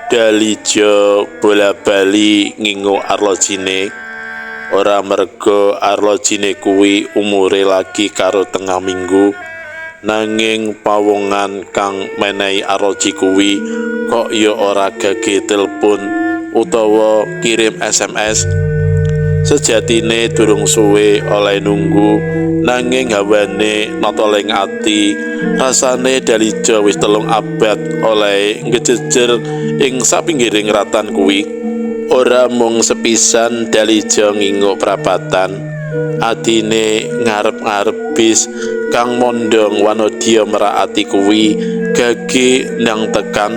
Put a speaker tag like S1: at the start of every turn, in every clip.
S1: Dalija bola-bali ngingu arlojine. Ora merga arlojine kuwi umure lagi karo tengah minggu, nanging pawongan kang menehi arloji kuwi kok ya ora gage telpon utawa kirim SMS. Sejatine durung suwe oleh nunggu, nanging hawane nata ing ati. Rasane Dalija wis 3 abad oleh ngejejer ing sapinggiring ratan kuwi. Ora mung sepisan Dalija ngingu prapatan. Atine ngarep-ngarep bis kang mondhong wanodya merak ati kuwi gage ndang tekan.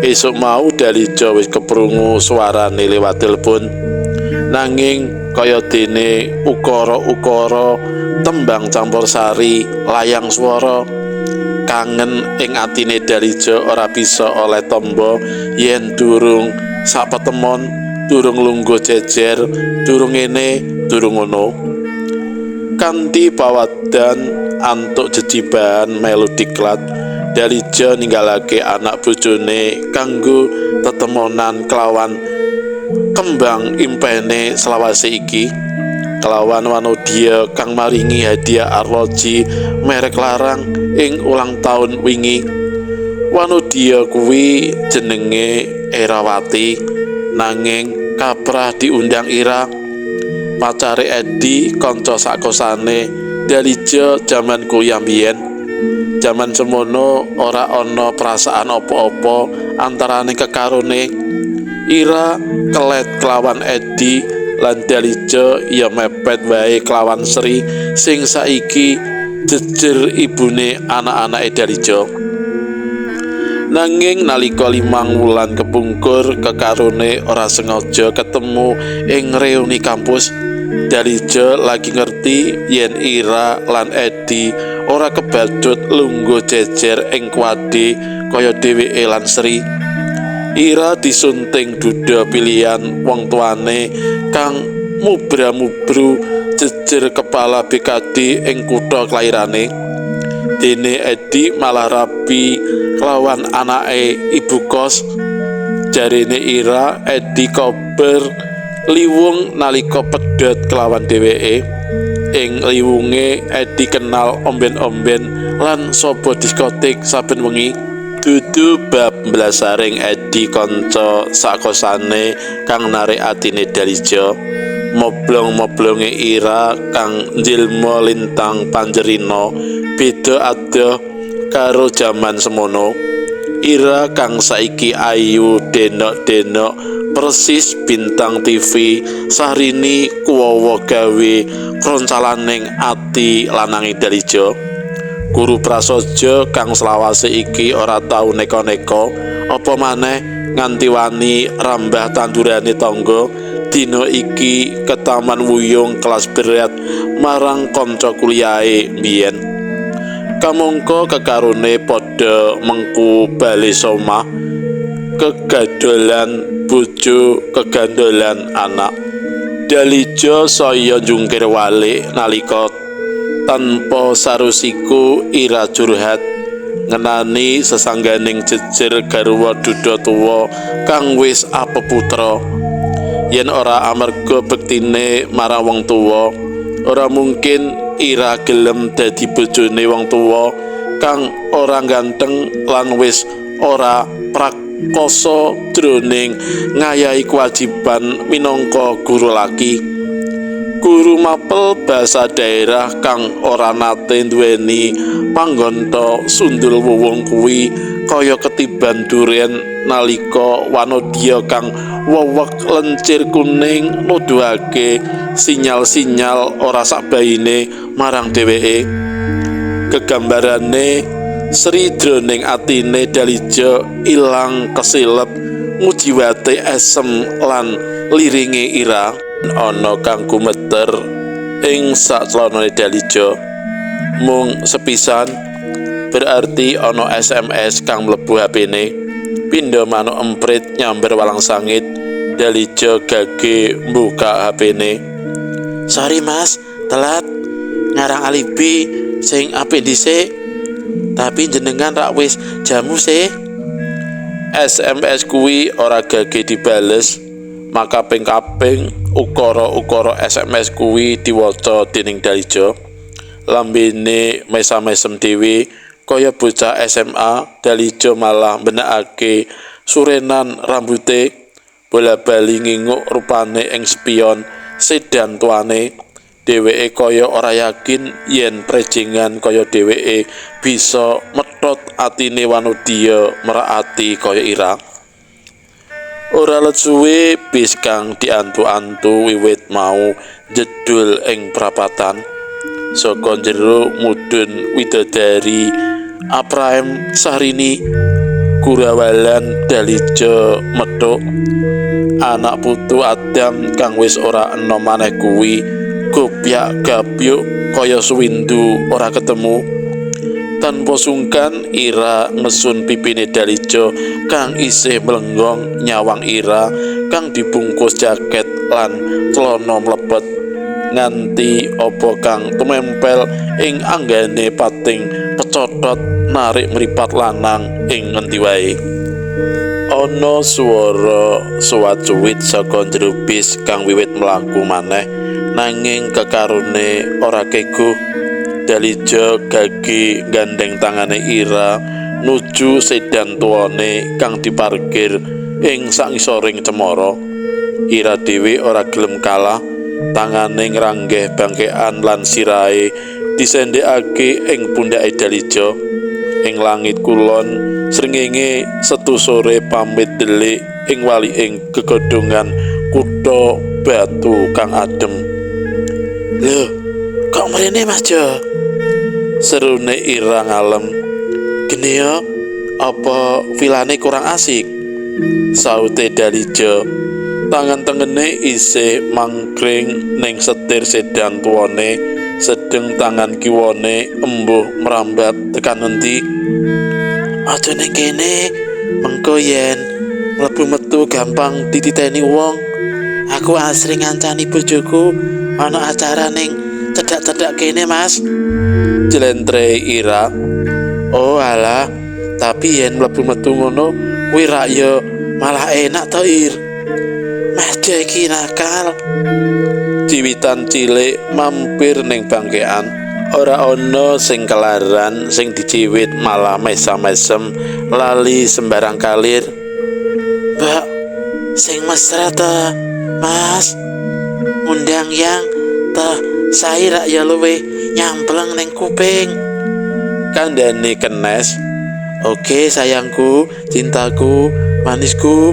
S1: Esuk mau Dalija wis keprungu suarane lewat telepon. Nanging kaya dene ukara-ukara tembang campur sari layang swara. Kangen ing atine Dalija ora bisa oleh tombo yen durung sapetemon, durung lungguh jejer, durung ngene, durung ngono. Kanthi pawadan antuk jejibahan melu diklat, Dalija ninggalake anak bojone kanggo tetemonan kelawan kembang impene selawase iki, kelawan wanodya kang maringi hadiah arloji merek larang ing ulang taun wingi. Wanodya kuwi jenenge Erawati, nanging kaprah diundang Ira, pacare Edi, kanca sakosane Dalija jaman kuliah mbiyen. Jaman semono ora ana perasaan apa-apa antarane kekarone. Ira kelet kelawan Edi lan Dalija ya mepet wae kelawan Sri sing saiki jejer ibune anak-anake Dalija. Nanging nalika 5 wulan kepungkur kekarone ora sengaja ketemu ing reuni kampus, Dalija lagi ngerti yen Ira lan Edi ora kebacut lungguh jejer ing kuade kaya dheweke lan Sri. Ira disunting duda pilihan wong tuane kang mubra-mubru jejer kepala BKD ing kutha klairane. Dene Edi malah rabi kelawan anake ibu kos. Jarene Ira, Edi kober liwung nalika pedhot kelawan dheweke. Ing liwunge Edi kenal omben-omben lan sobo diskotik saben wengi. Dudu bab mblasaring Edi kanca sakosane kang narik atine Dalija. Moblong-moblonge Ira kang njilma lintang panjerina beda adoh karo jaman semono. Ira kang saiki ayu denok-denok persis bintang TV Syahrini kuwawa gawe kroncalaning ati lanange Dalija. Guru prasaja kang selawase iki ora tau neka-neka, apa maneh nganti wani rambah tandurane tangga, dina iki ketaman wuyung kelas berat marang kanca kuliahe mbiyen. Kamangka kekarone padha mengku bale somah, kegadolan bojo, kegandolan anak. Dalija saya njungkir walik nalika tanpa sarusiku Ira curhat ngenani sesangganing jejer garwa duda tuwa kang wis apeputra. Yen ora amarga bektine marang wong tuwa, ora mungkin Ira gelem dadi bojone wong tuwa kang ora ganteng lan wis ora prakosa jroning ngayahi kewajiban minangka guru laki. Guru mapel basa daerah kang ora nate nduweni panggontha sundul wuwung kuwi kaya ketiban duren nalika wanodya kang wewek lencir kuning nuduhake sinyal-sinyal ora sakbaine marang dheweke. Gegambarane Sri jroning atine Dalija ilang kesilep ngujiwate esem lan liringe Ira. Ana kang gumeter ing saclonone Dalija mung sepisan, berarti ana SMS kang mlebu HP-ne. Pindha manuk emprit nyamber walang sangit, Dalija gage mbuka HP-ne. "Sorry, Mas, telat." "Ngarang alibi sing apik dhisik." "Tapi jenengan rak wis jamu sih." SMS kuwi ora gage dibales, makaping-kaping ukara-ukara SMS kuwi diwaca dening Dalija. Lambene mesam-mesem dhewe kaya bocah SMA, Dalija malah mbenakake surenan rambute, bola-bali nginguk rupane ing spion sedan tuane. Dheweke kaya ora yakin yen prejengan kaya dheweke bisa methot atine wanodya merak ati kaya Ira. Ora let suwe bis kang diantu-antu wiwit mau jedul ing prapatan. Saka jero mudhun widodari Apraem Syahrini gurawalan Dalija methuk. Anak putu Adam kang wis ora enom maneh kuwi gopyak gapyuk kaya suwindu ora ketemu. Tanpa sungkan Ira ngesun pipine Dalija kang isih mlenggong nyawang Ira kang dibungkus jaket lan celana mlebet nganti apa kang tumempel ing anggane pating pecotot narik mripat lanang ing ngendi wae. Ana swara suwat-suwit saka jero bis kang wiwit mlaku maneh, nanging kekarone ora keguh. Dalija gage gandeng tangane Ira nuju sedan tuane kang diparkir ing sangisoring cemara. Ira dhewe ora gelem kalah, tangane ngranggeh bangkean lan sirahe disendhekake ing pundhake Dalija. Ing langit kulon srengenge setu sore pamit delik ing waliking gegodhongan kutha Batu kang adem. "Lho, kok mrene Mas Jo?" serune Ira ngalem. "Gene yo, apa vilane kurang asik?" saute Dalija. Tangan tengene isih mangkring ning setir sedan tuane, sedeng tangan kiwane embuh merambat tekan endi. "Aja ning kene, mengko yen mlebu metu gampang dititeni wong. Aku asring ngancani bojoku ana acara ning cedhak-cedhak kene, Mas." Jlentre Ira. "Oh alah, tapi yen mlebu metu ngono kuwi rak yo malah enak to, Ir. Mas Jo iki nakal." Ciwitan cilik mampir ning bangkean. Ora ana sing kelaran, sing diciwit malah mesam-mesem lali sembarang kalir. "Mbak, sing mesra to, Mas. Undang yang teh sae rak ya luwih nyampleng ning kuping." Kandhane kenes. "Oke sayangku, cintaku, manisku."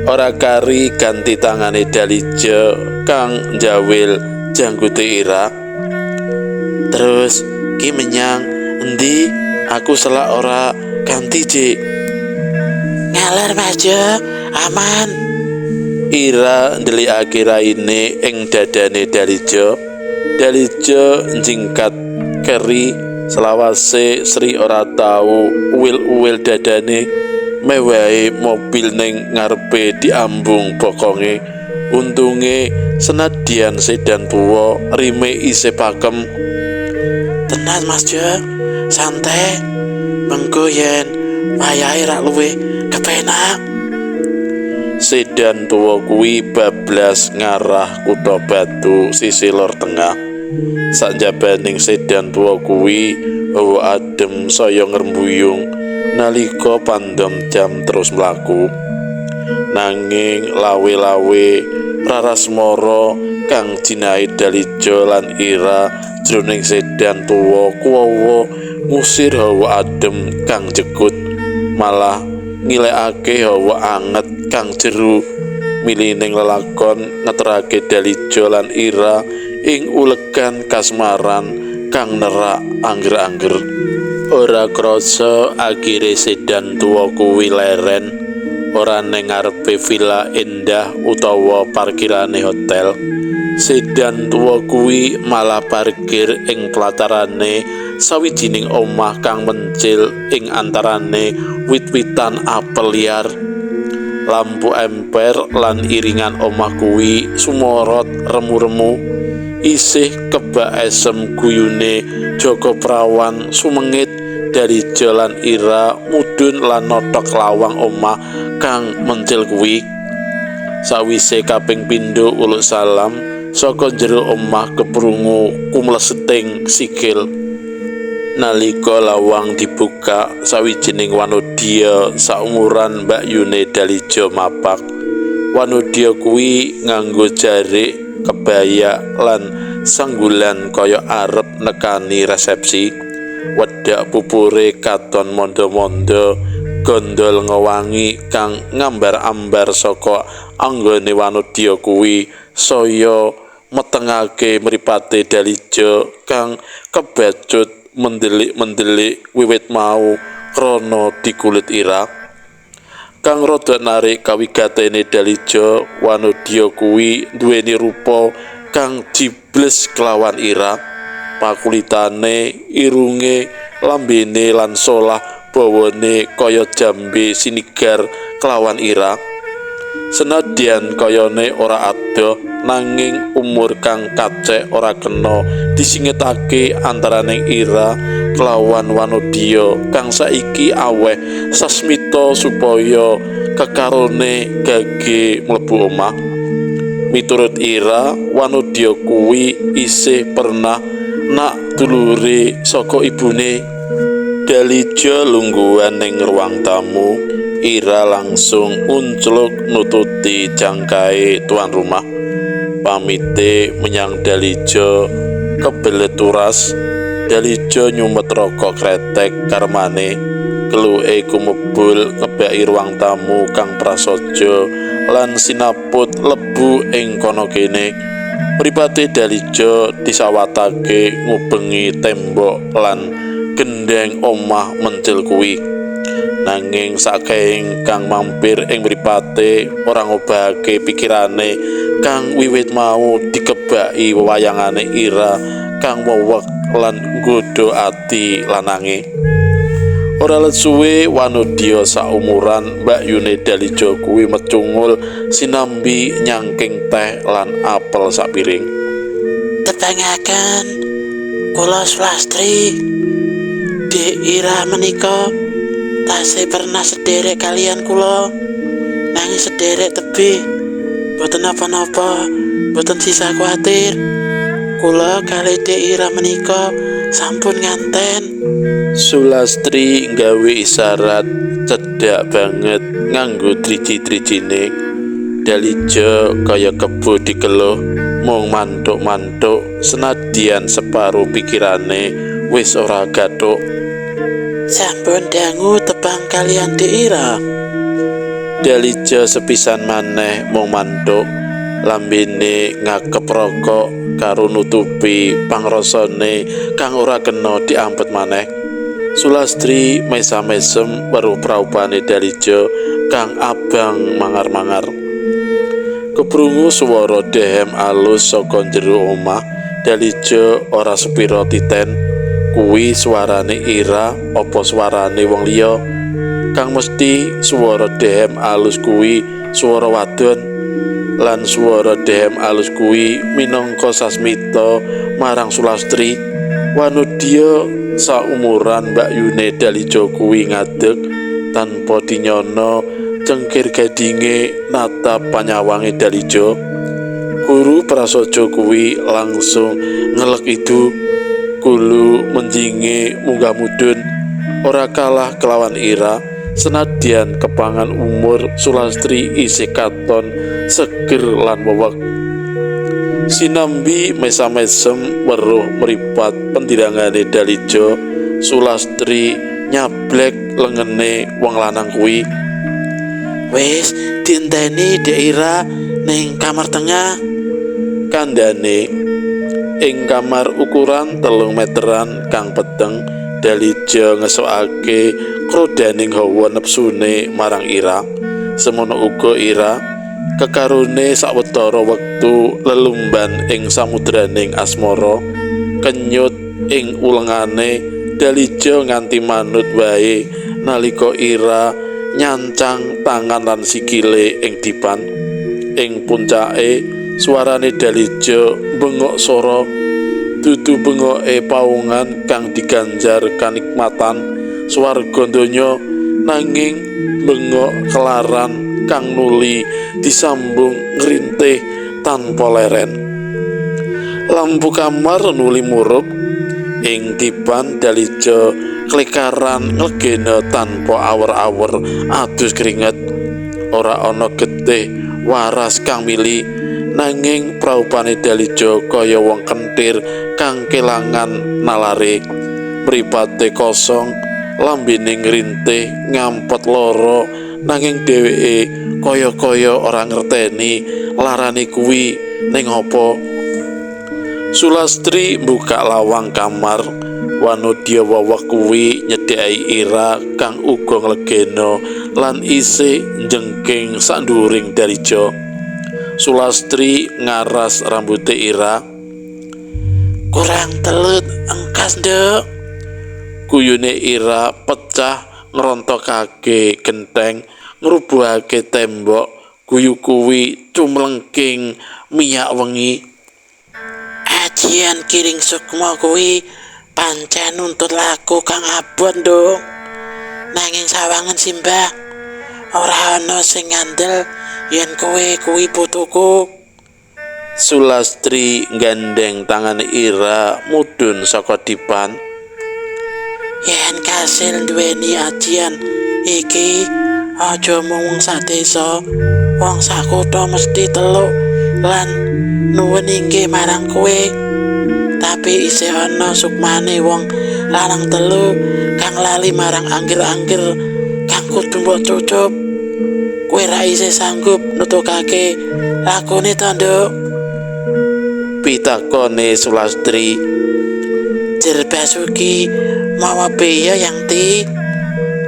S1: Ora kari ganti tangane Dalija kang njawil janggute Ira. "Terus ki menyang endi? Aku selak ora ganti, Cik." "Ngaler Mas Jo, aman." Ira ndelikake raine ing dadane Dalija. Dalija njingkat keri selawase Sri ora tau uwil-uwil dadane. Mewahe mobil ning ngarepe diambung bokonge. Untunge senadyan sedan tuwa rime isih pakem. "Tenan Mas Jo, santai. Mengko yen wayahe rak luwih kepenak." Sedan tuwa kuwi bablas ngarah kutha Batu sisih lor tengah. Sanjabaning sedan tuwa kuwi hawa adem saya ngrembuyung nalika pandom jam terus mlaku. Nanging lawe-lawe rarasmara kang jinahe Dalija lan Ira jroning sedan tuwa kuwawa ngusir hawa adem kang jekut, malah ngilekake hawa anget kang jeru. Milining lelakon ngeterake Dalija lan Ira ing ulegan kasmaran kang nerak angger-angger. Ora krasa akhire sedan tuwa kuwi leren, ora ning ngarepe villa endah utawa parkirane hotel. Sedan tuwa kuwi malah parkir ing pelatarane sawijining omah kang mencil ing antarane wit-witan apel liar. Lampu emper lan iringan omah kuwi sumorot remu-remu. Isih kebak esem guyune Joko Prawan sumengit Dalija lan Ira mudhun. mudhun lan nothok lawang omah kang mencil kuwi. Sawise kaping pindho uluk salam, saka jero omah keprungu kumleseting sikil. Nalika lawang dibuka, sawijining wanodya saumuran mbakyune Dalija mapak. Wanodya kuwi nganggo jarik, kebaya lan sanggulan kaya arep nekani resepsi. Wedak pupure katon mondho-mondho, gondol ngewangi kang ngambar-ambar saka anggone wanodya kuwi saya metengake mripate Dalija kang kebacut mendelik-mendelik wiwit mau krana dikulit Ira. Kang rada narik kawigatene Dalija, wanodya kuwi duweni rupa kang jibles kelawan Ira. Pakulitane, irunge, lambene lan solah bawane kaya jambe sinigar kelawan Ira. Senadyan kayane ora adoh, nanging umur kang kacek ora kena disingetake antaraning Ira kelawan wanodya kang saiki aweh sasmita supaya kekarone gage mlebu omah. Miturut Ira, wanodya kuwi isih pernah nak dulure saka ibune. Dalija lungguhan ning ruang tamu, Ira langsung uncluk nututi jangkae tuan rumah. Pamite menyang Dalija kebelet turas. Dalija nyumet rokok kretek karmane. Keluke kumebul ngebaki ruang tamu kang prasaja lan sinaput lebu ing kono kene. Mripate Dalija disawatake ngubengi tembok lan gendheng omah mencil kuwi. Nanging sakehing kang mampir ing mripate ora ngobahake pikirane kang wiwit mau dikebaki wewayangane Ira kang wewek lan nggodha ati lanange. Ora let suwe wanodya saumuran mbakyune Dalija kuwi mecungul sinambi nyangking teh lan apel sapiring.
S2: Tepangaken kula Sulastri. Dik Ira menika tasih pernah sederek kalian kula, nanging sederek tebih boten napa-napa, boten sisa kuatir. Kula kalih Dik Ira menika sampun nganten.
S1: Sulastri nggawe isyarat cedhak banget nganggo driji-drijine. Dalija kaya kebo dikeluh mung mantuk-mantuk senadyan separo pikirane wis ora gathuk.
S2: Sampun dangu tepang kalian Dik Ira.
S1: Dalija sepisan maneh mung mantuk, lambene ngakep rokok karo nutupi pangrasane kang ora kena diampet maneh. Sulastri mesam-mesem weruh praupane Dalija kang abang mangar-mangar. Keprungu swara dehem alus saka jero omah. Dalija ora sepira titen. Kuwi suarane Ira apa suarane wong liya? Kang mesti swara dehem alus kuwi swara wadon, lan swara dehem alus kuwi minangka sasmita marang Sulastri. Wanodya saumuran mbakyune Dalija kuwi ngadeg tanpa dinyana, cengkir gadinge natap panyawange Dalija. Guru prasaja kuwi langsung ngelek idu, gulu menjinge munggah mudhun ora kalah kelawan Ira. Senadyan kepangan umur, Sulastri isih katon seger lan wewek. Sinambi mesam-mesem weruh mripat pendirangane Dalija, Sulastri nyablek lengene wong lanang kuwi.
S2: Wis dienteni Dik Ira ning kamar tengah,
S1: kandhane. Ing kamar ukuran 3 meteran kang peteng, Dalija ngesokake krodaning hawa nepsune marang Ira. Semono uga Ira kekarone sawetara wektu lelumban ing samudraning asmara, kenyut ing ulengane Dalija nganti manut wae nalika Ira nyancang tangan lan sikile ing dipan. Ing puncake suarane Dalija bengok sora, dudu bengoke paungan kang diganjar kanikmatan swarga donya, Nanging bengok kelaran kang nuli disambung ngrintih tanpa leren. Lampu kamar nuli murup. Ing dipan Dalija klekaran nglegena tanpa awer-awer adus keringet. Ora ana getih waras kang mili, nanging praupane Dalija kaya wong kentir kang kelangan nalare. Mripate kosong, lambene ngrintih ngampet lara, nanging dheweke kaya-kaya ora ngerteni larane kuwi ning apa. Sulastri mbuka lawang kamar, wanodya weweh kuwi nyedhaki Ira kang uga nglegena lan isih njengking sanduwuring Dalija. Sulastri ngaras rambute Ira.
S2: Kurang telut engkas, Nduk.
S1: Guyune Ira pecah ngrontokake genteng, ngrubuhake tembok. Guyu kuwi cumlengking miyak wengi.
S2: Ajian kiring sukma kuwi pancen nuntut laku kang abot, Nduk. Nanging sawangen simbah, ora ana sing ngandel yen kowe kuwi putuku.
S1: Sulastri nggandeng tangane Ira mudhun saka dipan.
S2: Yen kasil duweni ajian iki, aja mung wong sak desa, wong sak kutha mesti teluk lan nuwun inggih marang kowe. Tapi isih ana sukmane wong lanang telu kang lali marang angger-angger kang kudu mbok cucup. Kowe ra isih sanggup nutugake lakune to, Nduk?
S1: Pitakone Sulastri.
S2: Jer Basuki mawa beya yang ti.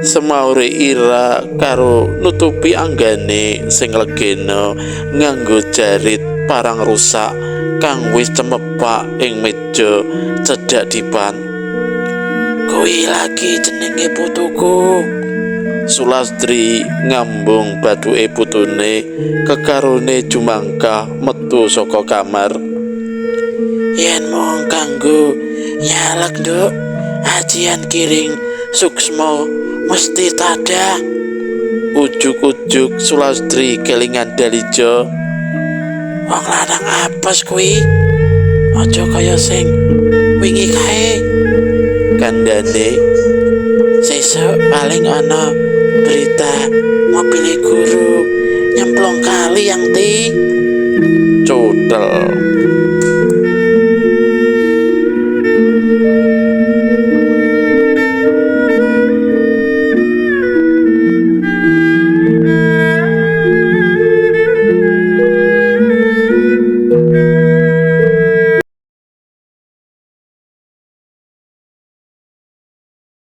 S1: Semaure Ira karo nutupi anggane sing legena nganggo jarit parang rusak kang wis cemepak ing meja cedhak dipan.
S2: Kuwi lagi jenenge putuku.
S1: Sulastri ngambung bathuke putune kekarone jumangkah metu saka kamar.
S2: Yen mung kanggo nyalek, Nduk, ajian kiring suksma mesti tadah.
S1: Ujug-ujug Sulastri kelingan Dalija.
S2: Wong lanang apes kuwi, aja kaya sing wingi kae.
S1: Kandhane
S2: sesuk paling ana berita mobile guru nyemplung kali yang ti.
S1: Codel.